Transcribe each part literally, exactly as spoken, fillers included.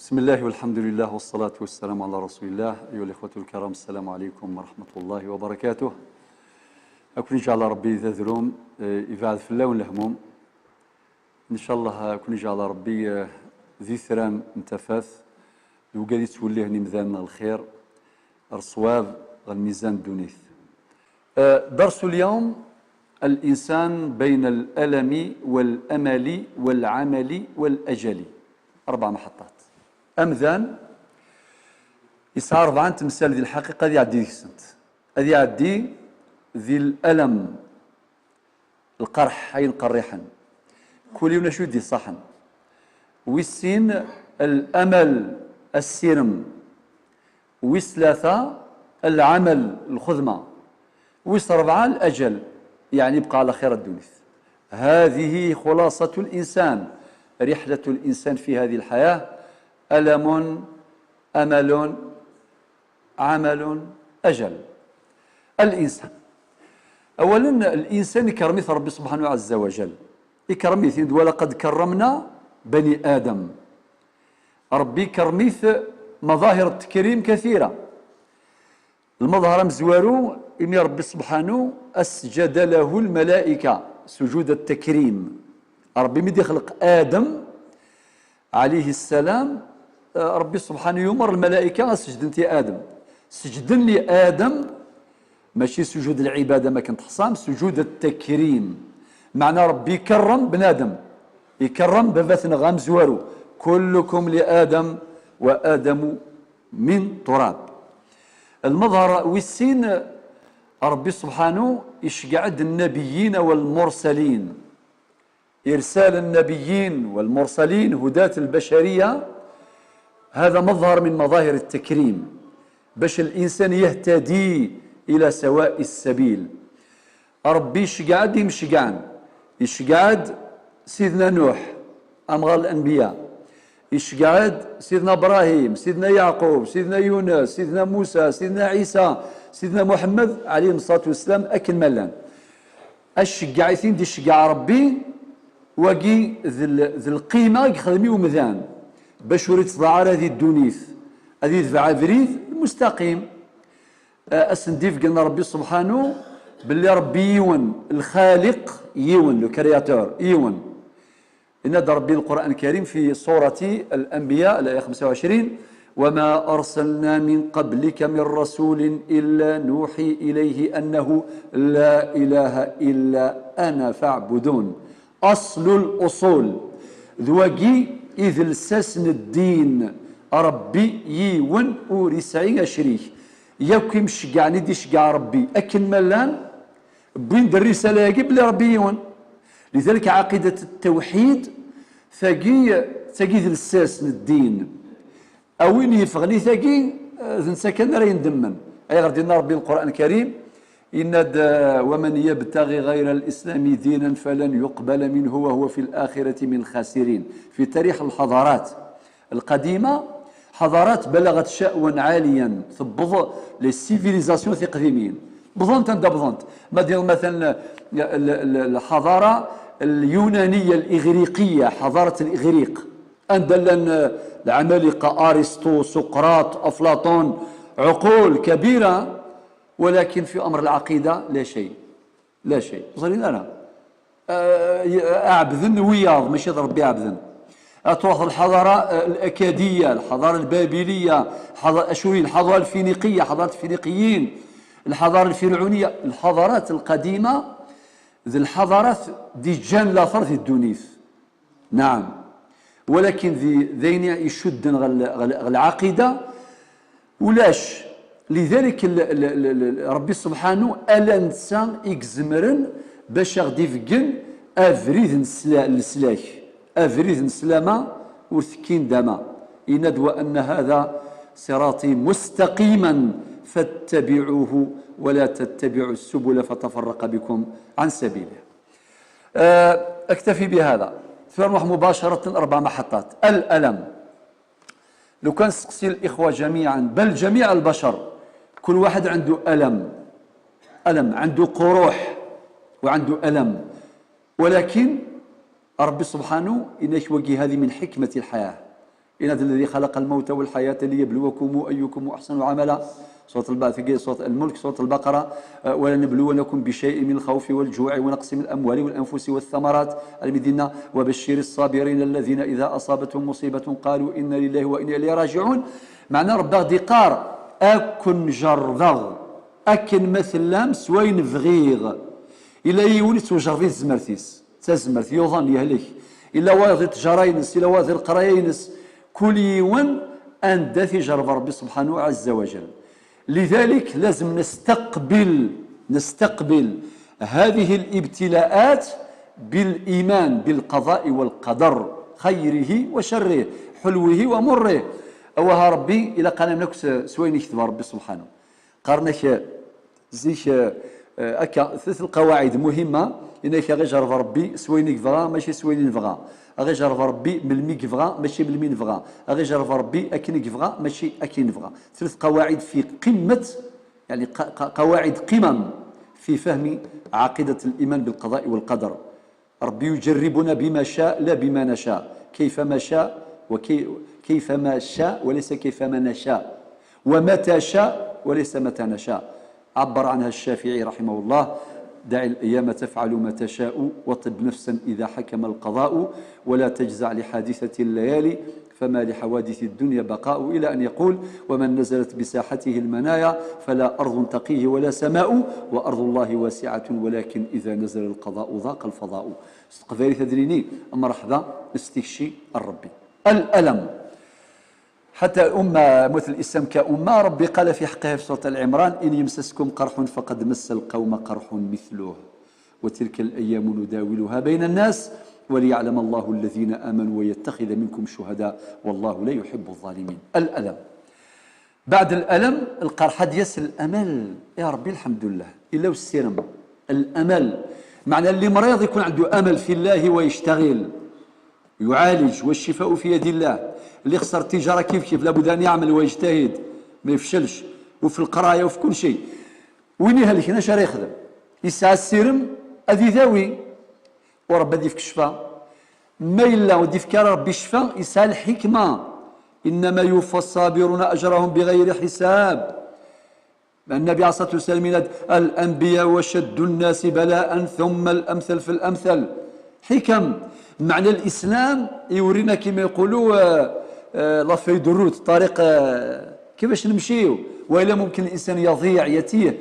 بسم الله والحمد لله والصلاة والسلام على رسول الله. أيها الإخوة الكرام، السلام عليكم ورحمة الله وبركاته. Ad ken-iǧɛel Ṛebbi d adrum, eh, ibeɛɛed fell-awen lehmum. Ncallah, eh, ad ken-iǧɛel Ṛebbi, eh, d itran n tafat, d wigad yettwellihen imdanen ɣer lxir, ɣer ṣṣwab, ɣer lmizan n ddunit. Eh, درس اليوم: الإنسان بين الألم والأمل والعمل والأجل. أربع محطات. Amdan yesɛa rebɛa n temsal di lḥaqiqa ad iɛeddi deg-sent. Ad iɛeddi di l'alam, lqerḥ, ayen qerriḥen. Kul yiwen acu i d-iṣaḥen. Wis sin, l'amal, assirem. Wis tlata, l'amal, lxedma. Wis rebɛa, الأجل، يعني يبقى على خير الدنيا. هذه خلاصة الإنسان، رحلة الإنسان في هذه الحياة: ألم، أمل، عمل، أجل. الإنسان. أولا، الإنسان يكرمه ربي سبحانه عز وجل. يكرمه، ولقد كرمنا بني آدم. ربي يكرمه مظاهر التكريم كثيرة. المظهر أمزوارو، إني ربي سبحانه أسجد له الملائكة سجود التكريم. ربي ملي يخلق آدم عليه السلام، آه، ربي سبحانه يؤمر الملائكة: "سجدن لآدم". سجدن لآدم، ماشي سجود العبادة، ما كنت حصام، سجود التكريم. معنى ربي يكرم بنادم، يكرم باباتنا أمزوارو: "كلكم لآدم وآدم من تراب". المظهر والسين، ربي سبحانه يشجع النبيين والمرسلين. إرسال النبيين والمرسلين هداة البشرية، هذا مظهر من مظاهر التكريم، باش الإنسان يهتدي إلى سواء السبيل. ربي يشجع يمشجعن، يشجع سيدنا نوح، أمغال الأنبياء، يشجع سيدنا إبراهيم، سيدنا يعقوب، سيدنا يونس، سيدنا موسى، سيدنا عيسى، سيدنا محمد عليهم الصلاة والسلام، أكن ملان. Aceggeɛ i tin d-iceggeɛ Ṛebbi, wagi d l-, d lqima i yexdem i umdan, bac ur ittḍaɛ ara di ddunit, ad itbeɛ abrid lmustaqim. A-, ad sen-d-ibeggen Ṛebbi subḥanu belli Ṛebbi yiwen, lxaliq yiwen, le créateur yiwen. Yenna-d Ṛebbi Lqur'an Lkarim fi surati Al-Anbiya, الآية خمسة وعشرين: "وما أرسلنا من قبلك من رسول إلا نوحي إليه أنه لا إله إلا أنا فاعبدون." أصل الأصول. D wagi i d lsas n ddin. Ṛebbi yiwen, ur isɛi acrik. Yakk imceggɛen i d-iceggeɛ Ṛebbi akken ma llan, wwin-d rrisala-agi belli Ṛebbi yiwen. Lidalik, ɛaqidat ttawḥid, tagi, tagi d lsas n ddin. A win yeffɣen i tagi, d netta kan ara yendemmen. Ayɣer d-yenna Ṛebbi Lqur'an Lkarim, yenna-d: "ومن يبتغ غير الإسلام دينا فلن يقبل منه وهو في الآخرة من الخاسرين." في تاريخ الحضارات القديمة، حضارات بلغت شأوا عاليا، tewweḍ les civilisations tiqdimin. Wwḍent anda wwḍent. Ma d-, مثلا ال-، ال-، الحضارة اليونانية الإغريقية، حضارة الإغريق. Anda llan, eh, العمالقة، أرسطو، سقراط، أفلاطون، عقول كبيرة، ولكن في أمر العقيدة لا شيء. لا شيء. Ẓrin ara. Eh, ɛebden wiyaḍ, mačči d Ṛebbi ɛebden. Ad truḥ lḥaḍara, eh, الأكادية, الحضارة البابلية, الحض-، أشورية, الحضارة الفينيقية, حضارة الفينيقيين, الحضارة الفرعونية, الحضارات القديمة, d lḥadarat d-iǧǧan later di ddunit. Naɛam. Walakin di, d ayen icudden ɣer l-, ɣer l-, ɣer lɛaqida, ulac. Lidalik, l-, l-, l-, l-, Ṛebbi subḥanu, ala netta i izemren bac a ɣ-d-ibeggen abrid n sla-, n leslak, abrid n slama ur tekkin dama. Yenna-d: "وأن هذا صراطي مستقيما فاتبعوه ولا تتبعوا السبل فتفرق بكم عن سبيله." آه، أكتفي بهذا. ثم نروح مباشرة أربع محطات. الألم. لو كان سقسي الإخوة جميعا، بل جميع البشر، كل واحد عنده ألم. ألم، عنده قروح وعنده ألم. ولكن ربي سبحانه إنك وجه هذه من حكمة الحياة. إن الذي خلق الموت والحياة ليبلوكم أيكم أحسن عملا. سورة البعث، سورة الملك، سورة البقرة. آه، ولنبلونكم بشيء من الخوف والجوع ونقص من الأموال والأنفس والثمرات. المدينة. وبشر الصابرين الذين إذا أصابتهم مصيبة قالوا إنا لله وإنا إليه راجعون. معنى ربي غادي يقار: أكن جربغ، أكن مثلا سوين بغيغ. إلا يولي توجر في الزمرتيس. Tazmert, yuḍen, yehlek. Ila wayeḍ di ttjara-ines, ila wayeḍ di leqraya-ines. Kul yiwen anda t-ijerreb Ṛebbi subḥanahu ɛazza wa jall. لذلك لازم نستقبل، نستقبل هذه الابتلاءات بالإيمان بالقضاء والقدر، خيره وشره، حلوه ومره. Awah Ṛebbi, ilaq ad namen akk s, s wayen i ketba Ṛebbi subḥanahu. Qqaren-ak, eh, zik, eh, eh, akka, tlata lqawaɛid muhimma, yenna-ak: aɣ-ijerreb Ṛebbi s wayen i yebɣa, mačči s wayen i nebɣa. Aɣ-ijerreb Ṛebbi melmi i yebɣa, mačči melmi i nebɣa. Aɣ-ijerreb Ṛebbi akken i yebɣa, mačči akken i nebɣa. Tlata lqawaɛid fi qimmat, يعني ق-، ق-، قواعد قمم في فهم عقيدة الإيمان بالقضاء والقدر. ربي يجربنا بما شاء لا بما نشاء، كيفما شاء وكي-، كيفما شاء وليس كيفما نشاء، ومتى شاء وليس متى نشاء. عبر عنها الشافعي رحمه الله: دع الأيام تفعل ما تشاء، وطب نفسا إذا حكم القضاء، ولا تجزع لحادثة الليالي، فما لحوادث الدنيا بقاء، إلى أن يقول: ومن نزلت بساحته المنايا فلا أرض تقيه ولا سماء، وأرض الله واسعة ولكن إذا نزل القضاء ضاق الفضاء. S teqbaylit ad d-nini: mreḥba s tikci n Ṛebbi. الألم. حتى الأمة، أمة الإسلام كأمة، ربي قال في حقها في سورة آل عمران: إن يمسسكم قرح فقد مس القوم قرح مثله، وتلك الأيام نداولها بين الناس، وليعلم الله الذين آمنوا ويتخذ منكم شهداء، والله لا يحب الظالمين. الألم. بعد الألم، القرح، ad d-yas الأمل. يا ربي، الحمد لله. إلا والسيرم. الأمل. معنى اللي مريض يكون عنده أمل في الله ويشتغل. يعالج، والشفاء في يد الله. اللي خسر التجارة كيف كيف، لابد أن يعمل ويجتهد، ما يفشلش، وفي القراية وفي كل شيء. وين يهلك، اش راه يخدم؟ يسعى السيرم، هذه ذاوي، ورب هذه في الشفاء. ما إلا ودي في كرة ربي الشفاء، يسعى الحكمة. إنما يوفى الصابرون أجرهم بغير حساب. النبي عليه الصلاة والسلام ينادي: الأنبياء وشد الناس بلاء ثم الأمثل في الأمثل. حكم. معنى الإسلام يورينا كما يقولوا، آه، آه، la feuille de route، طريق، آه، كيفاش نمشيو، وإلا ممكن الإنسان يضيع، يتيه.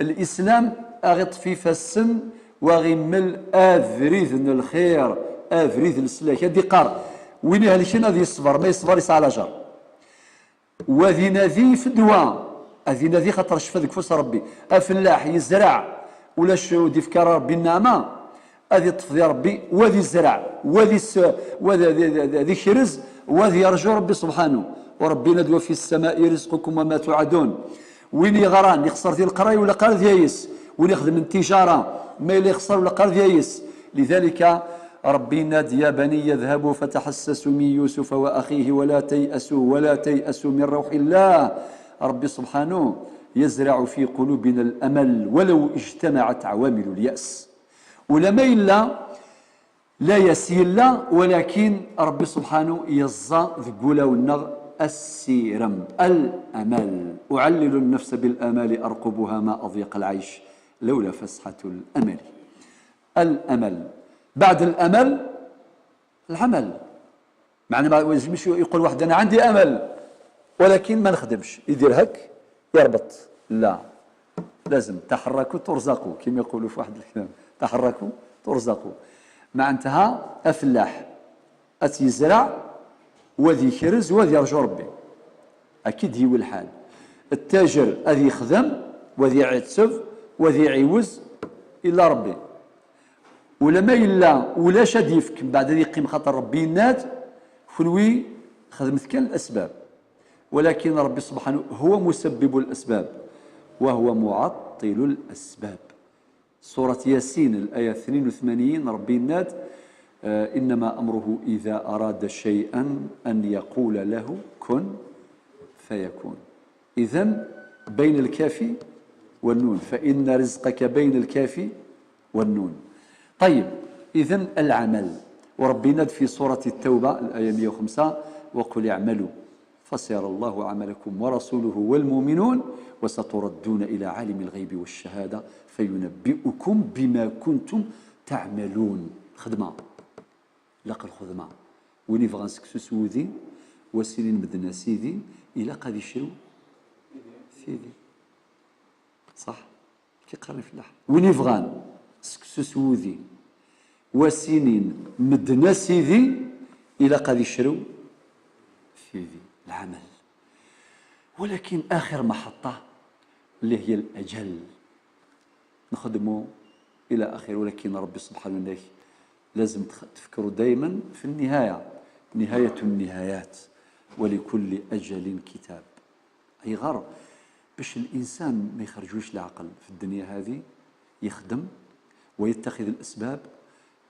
الإسلام أغط في فسن وغمل أفريد الخير، أفريد السلاك. هذه قار: وين يهلكن هذه الصبر، ما يصبر يسعى على جر. وذي نادي في الدواء، هذه نادي خاطر الشفاء ذيك فوس ربي. أفلاح يزرع ولا شو دي فكار ربي النعمة، هذه تفضي ربي، وذي زرع، وذي س-، وذي، ذي، ذي، ذي، ذي خرز، وذي يرجو ربي سبحانه. وربي ندوى في السماء رزقكم وما توعدون. وين يغران يخسر ذي القراي ولا قرض يايس، وين يخدم التجارة ما إلا يخسر ولا قرض يايس. لذلك ربي ناد: يا بني اذهبوا فتحسسوا من يوسف وأخيه ولا تيأسوا، ولا تيأسوا من روح الله. ربي سبحانه يزرع في قلوبنا الأمل ولو اجتمعت عوامل اليأس. ولما إلا لا يأس إلا، ولكن ربي سبحانه يزا ذقولا ونغ السيرم الأمل. أعلل النفس بالآمال أرقبها ما أضيق العيش لولا فسحة الأمل. الأمل. بعد الأمل العمل. معنى ما يلزمش يقول واحد: أنا عندي أمل ولكن ما نخدمش، يدير هك يربط. لا، لازم تحركوا ترزقوا، كما يقولوا في واحد الكلام: تحركوا ترزقوا. معناتها أفلاح أتيزرع وذي يكرز وذي يرجو ربي. أكيد يولي الحال. التاجر أذي يخدم وذي يعتسب وذي يعيوز إلا ربي. ولما إلا ولاش أد يفك من بعد أذي يقيم خاطر ربي ينات، كنوي خدمت كان الأسباب. ولكن ربي سبحانه هو مسبب الأسباب وهو معطل الأسباب. سورة ياسين الآية اثنين وثمانين، ربي ينات: آه، إنما أمره إذا أراد شيئا أن يقول له كن فيكون. إذن بين الكاف والنون، فإن رزقك بين الكاف والنون. طيب، إذن العمل. وربي يناد في سورة التوبة الآية مية وخمسة: وقل اعملوا فسيرى الله عملكم ورسوله والمؤمنون وستردون إلى عالم الغيب والشهادة فينبئكم بما كنتم تعملون. Xedma. Ilaq lxedma. Win yebɣan seksu s wudi, wa s-inin medden a sidi, ilaq ad icrew tidi. Ṣaḥ? Ki qqaren ifellaḥ. Win yebɣan seksu s wudi, wa s-inin medden a sidi, ilaq ad icrew tidi, lɛamal. ولكن آخر محطة اللي هي الأجل. نخدمو إلى آخره، ولكن ربي سبحانه وتعالى لازم تخ-، تفكروا دايما في النهاية، نهاية النهايات، ولكل أجل كتاب. Ayɣer؟ Bac الإنسان ما يخرجوش العقل في الدنيا هذه، يخدم ويتخذ الأسباب،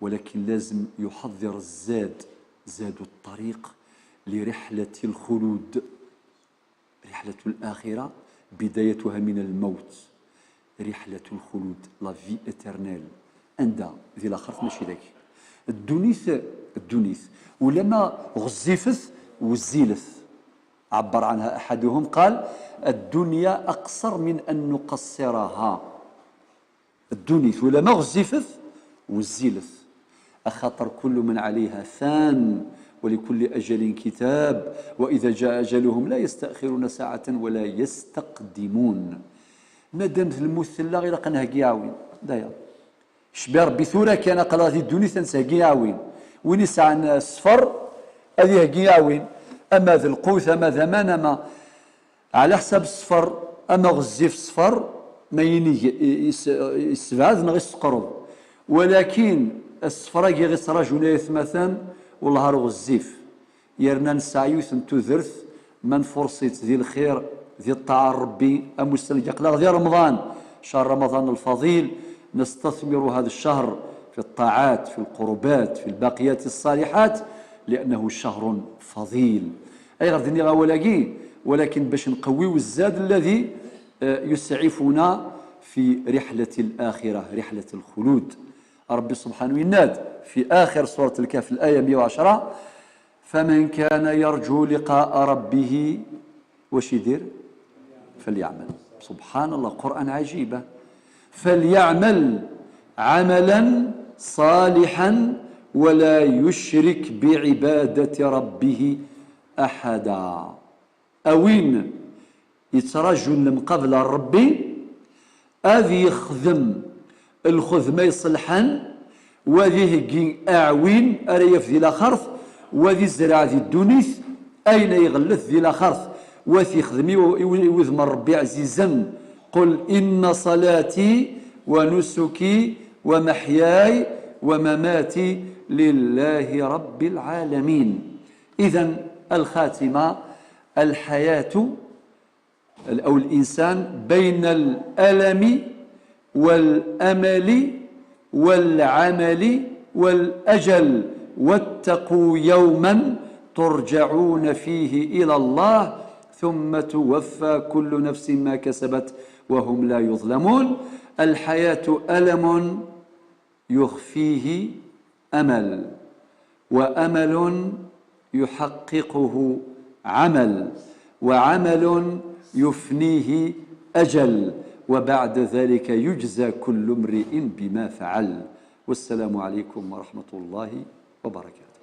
ولكن لازم يحضر الزاد، زاد الطريق لرحلة الخلود. رحلة الآخرة بدايتها من الموت، رحلة الخلود، la vie éternelle. Anda؟ Di laxert, mačči dagi. Ddunit, ddunit. Ulama ɣezzifet, wezzilet. عبر عنها أحدهم قال: الدنيا أقصر من أن نقصرها. Ddunit, ulama ɣezzifet, wezzilet. Axaṭer كل من عليها فان ولكل أجل كتاب وإذا جاء أجلهم لا يستأخرون ساعة ولا يستقدمون. Madam lmut tella, ilaq ad nheggi aɛwin. Daya. Cbi Ṛebbi tura kan, aql-aɣ di ddunit ad ntheggi aɛwin. Win yesɛan ṣṣfer, ad iheggi aɛwin. Ama d lqut, ama d aman, ama ɛla ḥsab ṣṣfer, ama ɣezzif ṣṣfer, ma yinig i-, is-, issebɛed neɣ isseqreb. Walakin ṣṣfer-agi i ɣ-ittraǧun ay atmaten, wellah ar ɣezzif. Yerna nesɛa yiwet n tudert, ma nfurṣ-itt di lxir, di ṭṭaɛa n Ṛebbi, am ussan-agi aql-aɣ di Remḍan, شهر رمضان الفضيل، نستثمر هذا الشهر في الطاعات، في القربات، في الباقيات الصالحات، لأنه شهر فضيل. Ayɣer d-nniɣ awal-agi؟ ولكن باش نقويو الزاد الذي, آه، يسعفنا في رحلة الآخرة، رحلة الخلود. ربي سبحانه يناد في آخر سورة الكهف، الآية مية وعشرة: فمن كان يرجو لقاء ربه، واش يدير؟ فليعمل. سبحان الله، قرآن عجيبة. فليعمل عملا صالحا ولا يشرك بعبادة ربه أحدا. A win yettrajun lemqabla n Ṛebbi, ad yexdem lxedma iṣelḥen, wa ad iheggi aɛwin ara yaf di laxert, wa ad izreɛ di ddunit ayen ay iɣellet di laxert, wa ad t-yexdem i, i, i wudem n Ṛebbi ɛzizen. قل إن صلاتي ونسكي ومحياي ومماتي لله رب العالمين. إذن الخاتمة، الحياة أو الإنسان بين الألم والأمل والعمل والأجل، واتقوا يوما ترجعون فيه إلى الله ثم توفى كل نفس ما كسبت وهم لا يظلمون. الحياة ألم يخفيه أمل، وأمل يحققه عمل، وعمل يفنيه أجل، وبعد ذلك يجزى كل امرئ بما فعل. والسلام عليكم ورحمة الله وبركاته.